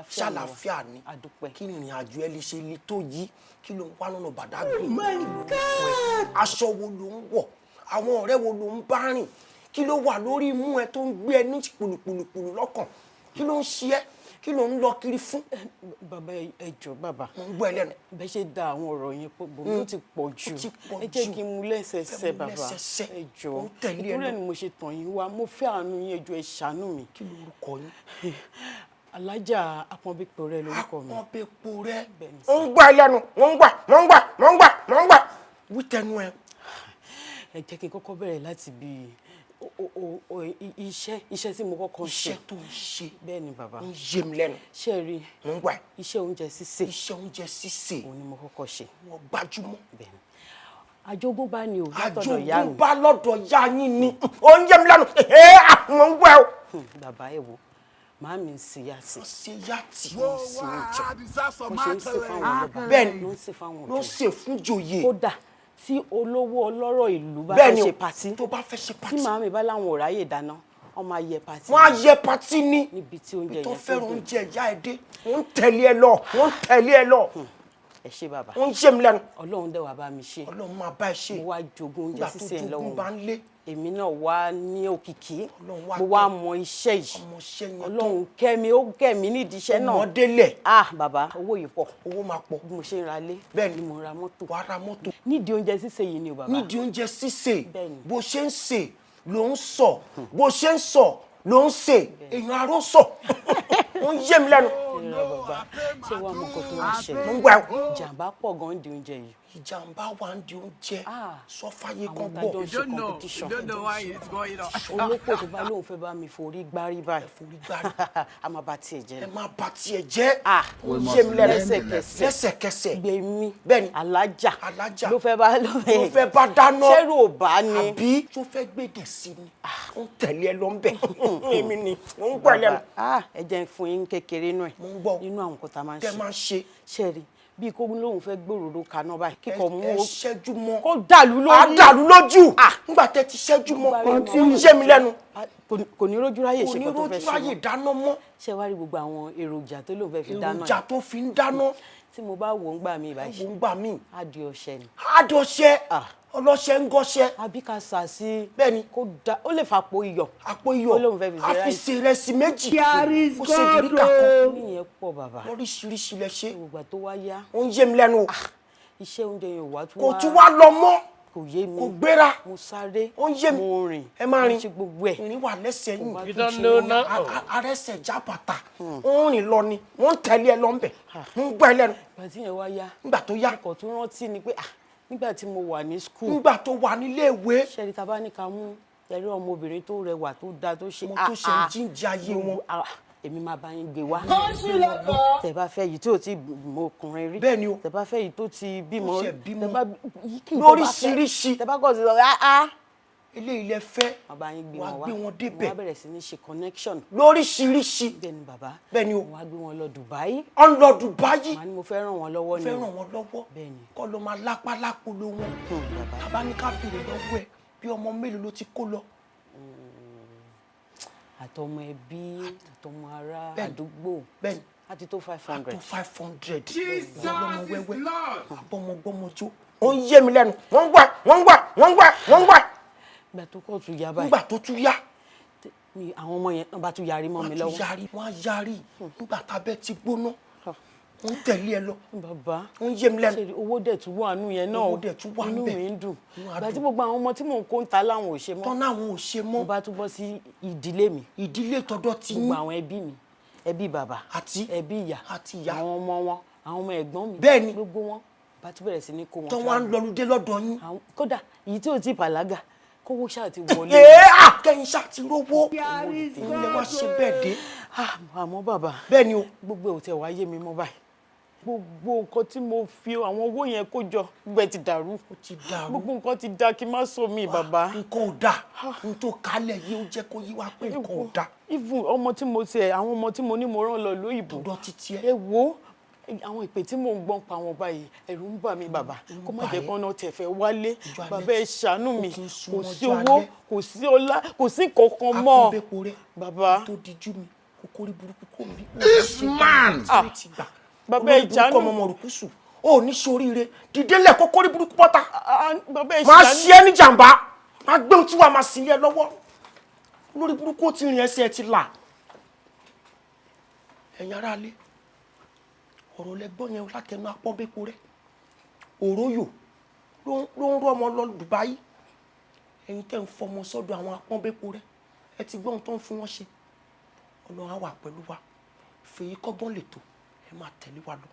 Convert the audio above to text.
Àlàáfíà ni wà. Ṣàlàáfíà ni? Àdúpẹ́. Kí ni ìrìn àjò ẹ lè ṣe le tó yìí? Kí ló ń wá lọ́nà Badagry? Kí ló ń kọ́ ẹ? Aṣọ wo ló ń wọ̀? Àwọn ọ̀rẹ́ wo ló ń bá rìn? Kí ló wà lórí imú ẹ tó ń gbé ẹ ní pùlùpùlùpùlù lọ́kàn? Kí ló ń ṣe ẹ́? Kí ló ń lọ kiri fún? Bàbá, ẹ jọ̀ọ́, bàbá. Mo ń gbọ́ ẹ lẹ́nu. Bẹ́ẹ̀ ṣe da àwọn ọ̀rọ̀ yẹn pọ̀ bò mí, ó ti pọ̀ jù. Ó ti pọ̀ Ẹ jẹ́ jù. kí n mú lẹ́sẹẹsẹ. Fẹ́ mú Bàbá, lẹ́sẹẹsẹ. ẹ jọ̀ọ́. Ó ń tẹ̀lé ẹ Ìtorí ẹ̀ lọ. ni mo ṣe tàn yín wá. Mo fẹ́ àánú yín, ẹ jọ̀ọ́, ẹ ṣàánú mi. Kí lorúkọ yín? Alájà Apọ́nbípo rẹ lórúkọ mi. Apọ́nbépo rẹ. Bẹ́ẹ̀ni. Ó ń gbọ́ ẹ lẹ́nu. Mo ń gbà, mo ń gbà, mo ń gbà, mo ń gbà. Wí tẹnu ẹ. Ẹ jẹ́ kí n kọ́kọ́ bẹ̀rẹ̀ láti bí iṣẹ́ tí mo kọ́kọ́ ṣe. Iṣẹ́ tó ń ṣe. Bẹ́ẹ̀ ni, bàbá. Ń yé mi lẹ́nu. Ṣé ẹ rí? Mo ń gbà ẹ. Iṣẹ́ oúnjẹ sísè. Iṣẹ́ oúnjẹ sísè. Òun ni mo kọ́kọ́ ṣe. Wọ́n gbajúmọ̀. Bẹ́ẹ̀ ni, àjogúnbá ni o, látọ̀dọ̀ ìyá mi. Àjogúnbá lọ́dọ̀ ìyá yín ni. Ó ń yé mi lẹ́nu. Mo ń gbọ́ ẹ o. Bàbá, ẹ wo, màámi ń ṣe yàtì. Wọ́n ṣe yàtì. Wọ́n ṣe oúnjẹ, wọ́n ṣe ń ṣe fáwọn ọlọ́ba. Bẹ́ẹ̀ ni. Ló ń ṣe fáwọn Ló ń òjòyè. ṣe fún joyè. Kódà tí olówó ọlọ́rọ̀ ìlú bá Bẹ́ẹ̀ fẹ́ ni o, ṣe party, tó bá fẹ́ ṣe tí party, màámi bá láwọn ò ráyè dáná, wọ́n máa yẹ party. Wọ́n á yẹ party ní. Níbi tí oúnjẹ Tó yẹn fẹ́ràn tó dùn. oúnjẹ ìyá ẹ dé, wọ́n ń tẹ̀lé ẹ lọ, wọ́n ń tẹ̀lé ẹ lọ. Ẹ ṣé, bàbá. Wọ́n ń yé mi lẹ́nu. Ọlọ́run dẹ̀ wá bá mi ṣe. Ọlọ́run máa bá ẹ ṣe. Mo wá jogún oúnjẹ Nígbà tó sísè lọ́wọ́ jogún bá ń lé, èmi náà wá ní òkìkí. Ọlọ́run wá Mo wá mọ iṣẹ́ yìí. Ọmọ iṣẹ́ yẹn tán. Ọlọ́run kẹ́ mi, ó kẹ́ mi nídìí iṣẹ́ náà. Ọmọdé lẹ̀. Ah, bàbá, owó yìí pọ̀. Owó máa pọ̀. Bí mo ṣe ń ra ilé Bẹ́ẹ̀ ni. ni mo ra mọ́tò. Wàá ra mọ́tò. Nídìí oúnjẹ sísè yìí ni o, bàbá. Nídìí oúnjẹ sísè. Bẹ́ẹ̀ ni. Bó ṣe ń sè ló ń sọ, bó ṣe ń sọ ló ń sè, èèyàn aró sọ, ó ń yé mi lẹ́nu. Ìrora, bàbá, ṣé wàá mọ nǹkan tó wá ṣẹlẹ̀? Mo ń gbọ́ ẹ. Jàǹbá pọ̀ gan di oúnjẹ yìí. Ìjàmbá wà ń di oúnjẹ. Ah. Sọ fáyé Àwọn kan tájọ́ gbọ́. ń ṣe competition. You don't know why it's going on. Olópò tó bá lóun fẹ́ bá mi forí gbárí báyìí, Forí gbárí. a máa bá tiẹ̀ jẹ́. Ẹ má bà tiẹ̀ jẹ́. Ah. Ó ń yé mi lẹ́nu. Lẹ́sẹ̀kẹsẹ̀. Lẹ́sẹ̀kẹsẹ̀. Gbèmí. Bẹ́ẹ̀ni. Alájà. Alájà. Ló fẹ́ bá, ló fẹ́ Ló fẹ́ bá dáná. Ṣẹ́rù ò bá ní. Àbí tó fẹ́ gbèdè sí ni, ó ń tẹ̀lé ẹ lọ ń bẹ̀, èmi ni ó ń gbọ́ ẹ lẹ́nu. Ah, ẹ jẹ́ n fún yín kékeré náà. Mo ń gbọ́. Nínú àwọn nǹkan tá a máa ń Tẹ́ ṣe. máa ń ṣe. Ṣe rí bí kó lóun fẹ́ gbòòrò kaná báyìí, kíkọ mú Ẹ ṣẹ́jú mọ́. Kó dàlú lórí. Á dàlú lójú. Nígbà tẹ́ ti ṣẹ́jú mọ́, ó ń yé mi lẹ́nu. Kò ní rójú ráyè Kò ṣe ní nǹkan tó fẹ́ rójú ṣe ráyè mọ́. dáná mọ́. Ṣé wàá rí gbogbo àwọn èròjà tó lóun fẹ́ fi dáná Èròjà yẹn? tó fi ń dáná. Tí mo bá wò ó ń gbà mí báyìí, Wò ń gbà mí, á di ọṣẹ ni. Á dọṣẹ. Ah. Ọlọ́ṣẹ ń gọṣẹ. Àbí ká sà sí. Bẹ́ẹ̀ni. Kó da, ó lè fàpò iyọ̀. Àpò iyọ̀. Ó lóun fẹ́ fi ṣe Á fi ráìsì. ṣe ìrẹsì méjì. Here is Ó ṣe God dìríkà kan. o. Níyẹn pọ̀, bàbá. Lóríṣiríṣi lẹ ṣe. Ìgbà tó wá yá, Ó ń yé mi lẹ́nu o. iṣẹ́ oúnjẹ yẹn ò wá tún Kò wá. tún wá lọ mọ́. Kò yé mi. Kò gbéra. Mo sáré. Ó ń yé mi. Mo rìn. Ẹ máa rìn. Mo ṣe gbogbo ẹ̀. Ìrìn wà lẹ́sẹ̀ yìí. Kò You bá tún don't ṣe know mọ́. now. Arẹsẹ̀ já bàtà, ó ń rìn lọ ni, wọ́n ń tẹ̀lé ẹ lọ ń bẹ̀, ń gbọ́ ẹ lẹ́nu. Ìgbà tí yẹn wá yá, Nígbà tó yá, ọkọ̀ tó rántí ni pé, ah, nígbà tí mo wà ní school, Nígbà tó wà nílé ìwé, ṣẹ́ni tá a bá ní ká mú ẹ̀rí ọmọbìnrin tó rẹwà, tó dáa, tó ṣe Ọmọ tó ṣe ń jíǹde ayé wọn. Ah, èmi máa bá yín gbé wá. Tẹ́ bá fẹ́ yìí tí ò ti mọ ọkùnrin rí, Bẹ́ẹ̀ ni o. tẹ́ bá fẹ́ yìí tó ti bímọ Tó ṣe rí, bímọ. tẹ́ bá yìí kì í tẹ́ bá fẹ́. Lóríṣiríṣi. Tẹ́ bá kọ̀ sí sọ, ah ah, Eléyìí lẹ fẹ́. Máa bá yín gbé Wàá wọn wá. gbé wọn Mo débẹ̀. wá bẹ̀rẹ̀ sí ní ṣe connection. Lóríṣiríṣi. Bẹ́ẹ̀ ni, bàbá. Bẹ́ẹ̀ ni o. Mo wá gbé wọn lọ Dubai. Ọ̀n lọ Dubai. Màá ní mo fẹ́ ràn wọ́n lọ́wọ́ ni Fẹ́ o. ràn wọ́n lọ́wọ́. Bẹ́ẹ̀ ni. Kọ́ ló máa lápá lápolo wọn. Bàbá. Tàbá ní ká béèrè lọ́wọ́ ẹ, bí ọmọ mélòó ló ti kó lọ? Àtọmọ ẹbí, àtọmọ ará Bẹ́ẹ̀ni. àdúgbò, Bẹ́ẹ̀ni. á ti tó 500. Tó 500. Jesus Ọlọ́mọ is wẹ́wẹ́, Lord. abọ́mọgbọ́mọjó. Ó ń yé mi lẹ́nu. Wọ́n ń gbà, wọ́n ń gbà, wọ́n ń gbà, wọ́n ń gbà. Ìgbà tó kọ̀ tún yá báyìí, Nígbà tó tún yá, ni àwọn ọmọ yẹn bá tún yarí mọ́ wọ́n mi á tún lọ́wọ́. yarí, wọ́n á yarí. Nígbà tábẹ́ ti gbóná, wọ́n ń tẹ̀lé ẹ lọ. Bàbá, Ó ń yé mi lẹ́nu. ṣe owó dẹ̀ tún wà nù yẹn náà. Owó dẹ̀ tún wà Inú ńbẹ̀. mi ń dùn. Inú á Ìgbà tí dùn. gbogbo àwọn ọmọ tí mò ń kó ń ta láwọn ò ṣe mọ́, Tán náà wọn ò ṣe mo mọ́. bá tún bọ́ sí ìdílé mi. Ìdílé tọ̀dọ̀ ti Gbogbo yín. àwọn ẹbí mi, ẹbí bàbá Àti? ẹbí ìyá, Àti ìyá. àwọn ọmọ wọn, àwọn ọmọ ẹ̀gbọ́n mi, Bẹ́ẹ̀ ni. gbogbo wọn bá tún bẹ̀rẹ̀ sí ní kó wọn Tán wá ń travel. lọlúdé lọ́dọ̀ yín. Kódà èyí tí ò tí ì bàlágà, kówó ṣáà ti wọlé. Ee, à kẹ́yìn ṣáà ti rówó. Òun lè wá ṣe bẹ́ẹ̀ dé. Ah, àmọ́ bàbá, Bẹ́ẹ̀ ni o. gbogbo ẹ̀ ò tẹ̀ wá yé mi mọ́ báyìí. Gbogbo nǹkan tí mo fi àwọn owó yẹn kó jọ, gbogbo ẹ̀ ti dàrú. Ó ti dàrú. Gbogbo nǹkan ti da kí n má sọ mi, bàbá. Nǹkan ò dáa. N tó kálẹ̀ yìí, ó jẹ́ kó yí wá pé nǹkan ò dáa. Even ọmọ tí mo tiẹ̀, àwọn ọmọ tí mo ní mo rán lọ lóyìnbó, Tọ̀dọ̀ títí ẹ. Ẹ wo àwọn ìpè tí mò ń gbọ́n pa wọn báyìí, ẹ̀rù ń bà mí, bàbá, kó má Bà jẹ́ ẹ́. kán náà tẹ̀ fẹ́ wálé. Ọjọ́ alẹ́. Bàbá, ẹ ṣàánú mi. Ó ti ń sún Kò sí ọjọ́ owó, alẹ́. kò sí ọlá, kò sí kankan mọ́. Akúnbẹ́po rẹ. Bàbá. Tó dijú mi, Kókó rí burúkú kó mi. This man! Ah, ti gbà. Bàbá, ẹ Olórí burúkú ṣàánú. ọmọ mọ̀rùkúsù. Ó ní ṣoríire. Dìde lẹ̀, kókó rí burúkú bọ́ta. Ah, bàbá, ẹ Máa ṣàánú. ṣe é ní jàǹbá, máa gbé ohun tí wàá máa sì lé ẹ lọ́wọ́. Olórí burúkú, ó ti rìn, ẹsẹ̀ ẹ ti là. Ẹ̀yin aráalé, ọ̀rọ̀ lẹ́gbọ́n yẹn látẹnu apọ́nbépo rẹ̀. Òróyò ló ń rọ́ ọmọ lọ Dubai. Ẹ̀yin tẹ́ ń fọmọ sọ́dọ̀ àwọn apọ́nbépo rẹ̀, ẹ ti gbọ́ ohun tó ń fún wọn ṣe. Ọlọ́run á wà pẹ̀lú wa. Fèyí kọ́gbọ́n lètò, ẹ máa tẹ̀lé wa lọ.